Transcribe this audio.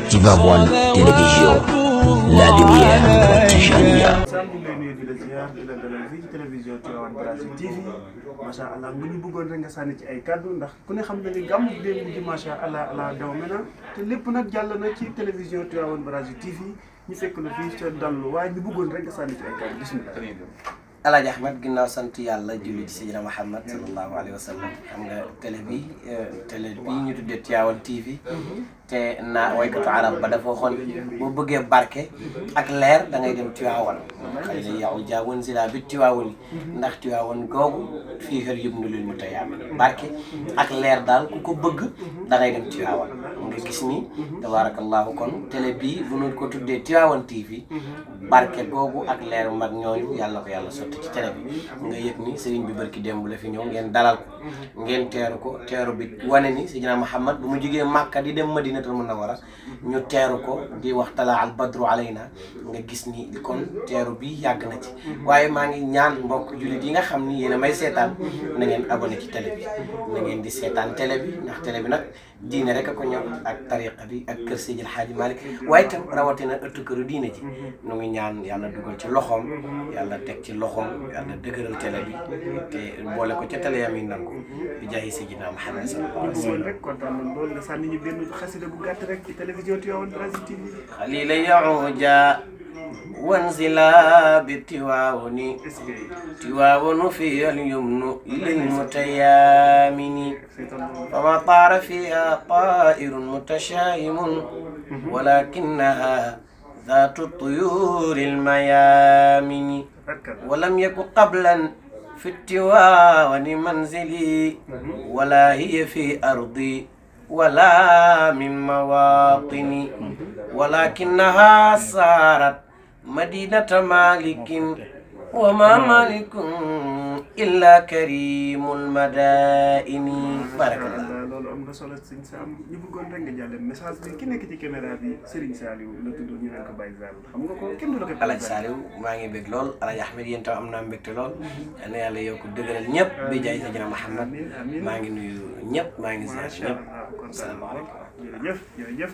Tivaouane télévision, la lumière tijaniya. Sam ñu lay nuyu di la ziar di la dalal fii ci télévision Tivaouane Brasil TV macha allah bu ñu bëggoon rek nga sànni ci ay kàddu ndax ku ne xam na ni gàmmu démb gi macha allah ala daw mena te lépp nag jàll na ci télévision Tivaouane Brasil TV ñu fekk la fii ca dallu waaye ñu bëggoon rek nga sànni ci ay kàddu bismillah. Alaaji Ahmed ginnaaw sant yàlla julli ci Sayyidina Muhammad sallallahu alayhi wa sallam xam nga télé bi ñu tuddee Tivaouane TV te naa waykatu arab ba dafa waxoon boo bëggee barke ak leer da ngay dem Tivaouane xëy na yow jaawoon si laa bi Tivaouane ndax Tivaouane googu fii xel yëpp nu leen mu tayaam barke ak leer daal ku ko bëgg da ngay dem Tivaouane nga gis ni tabarakallahu kon télé bi bu ñu ko tuddee Tivaouane TV barke googu ak leer mag ñooñu yàlla ko yàlla sotti ci télé bi nga yëg ni sëriñ bi barki démb la fi ñëw ngeen dalal ko ngeen teeru ko teeru bi wane ni Sayyidina Muhammad bu mu jógee Màkka di dem Madinatul Munawwara ñu teeru ko di wax talaa al badru alayna nga gis ni kon teeru bi yàgg na ci waaye maa ngi ñaan mbokk jullit yi nga xam ni yéen a may seetaan na ngeen abonné ci télé bi na ngeen di seetaan télé bi ndax télé bi nag diine rek a ko ñor ak tariqa bi ak kër Seydil Hadji Malick waaye itam rawatina ëttu këru diine ji nu ngi ñaan yàlla dugal ci loxoom yàlla teg ci loxoom yàlla dëgëral télé bi te boole ko ca télé yam yi nangu bi jaayi Seydina Muhammad sallallahu alayhi wa sallam rek kontaan nañ loolu nga sànni ñu benn xasida bu gàtt rek ci télévision Tivaouane Brasil TV xalila yahuja wanzila bi Tivaouane fi al-yumnu lil mutayamini fama taara fiha tairun mutashaimun walakinaha ذات الطيور الميامن ولم يكن قبلا في التواون منزلي ولا هي في أرضي ولا من مواطني ولكنها صارت مدينة مالك وما مالك إلا كريم المدائن بارك الله. loolu am na solo Serigne Sam ñu bëggoon rek nga jàllale message bi ki nekk ci caméra bi Serigne Saliou la tudd ñu naan ko Baye Sall xam nga ko kenn du la ko. Alaaji Saliou maa ngi bëgg lool Alaaji Ahmed yéen tam am naa mbégte lool yal na yàlla yokk dëgëral ñëpp bi jaay Sayyidina Muhammad maa ngi nuyu ñëpp maa ngi ziar ñëpp. salaamaaleykum jërëjëf